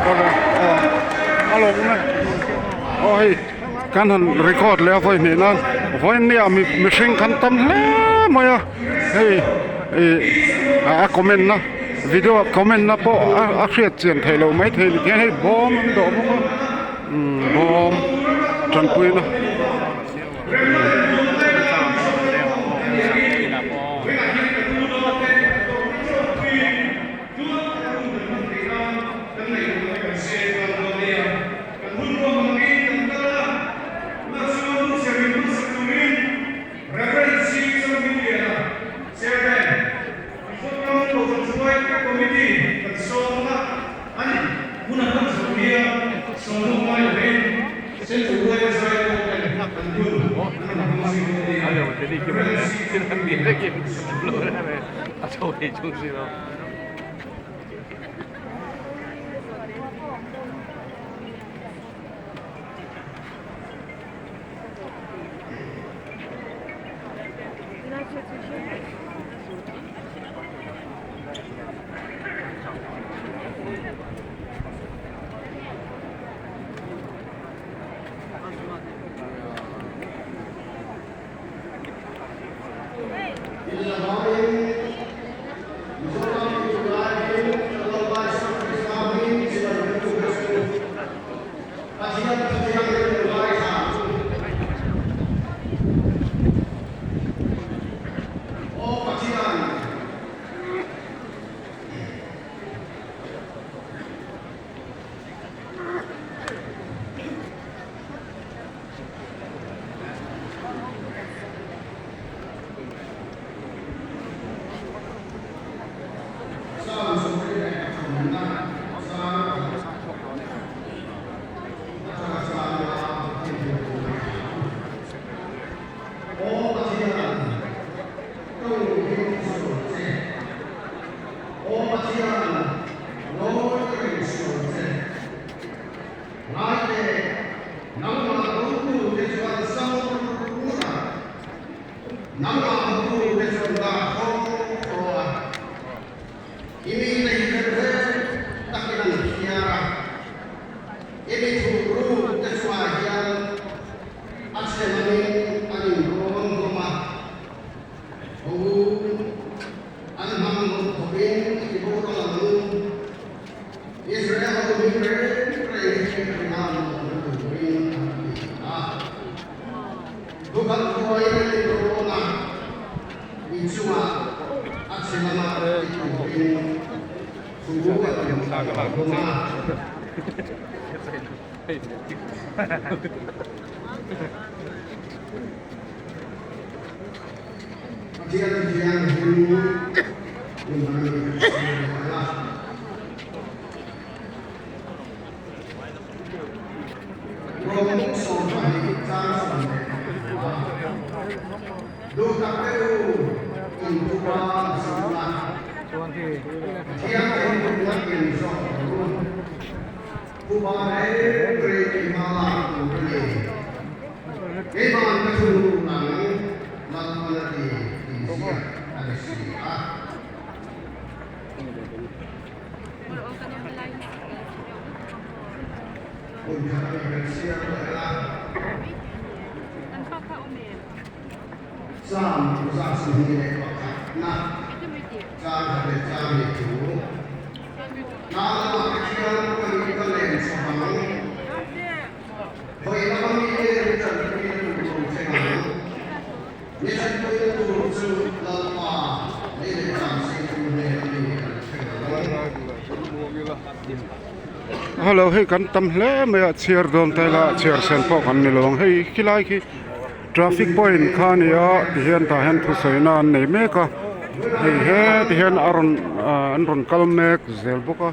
Awle aw a lawm e aw hei kan han record leh a vawi hnih nan vawiin nia mihring kan tam hle mai a hei ih a comment na video ah comment na pawh a hriat chian theih loh maithei ni hian hei bawm an dawh bawk a umm bawm tanpuina. Hello hei kan tam hle mai a chhiar dawn ta ila chhiar sen pawh kan ni lo ang hei khilai khi traffic point kha a ni a tihian tah hian thusawi na an nei mek a hei he tihian a rawn ah an rawn kal mek zel bawk a.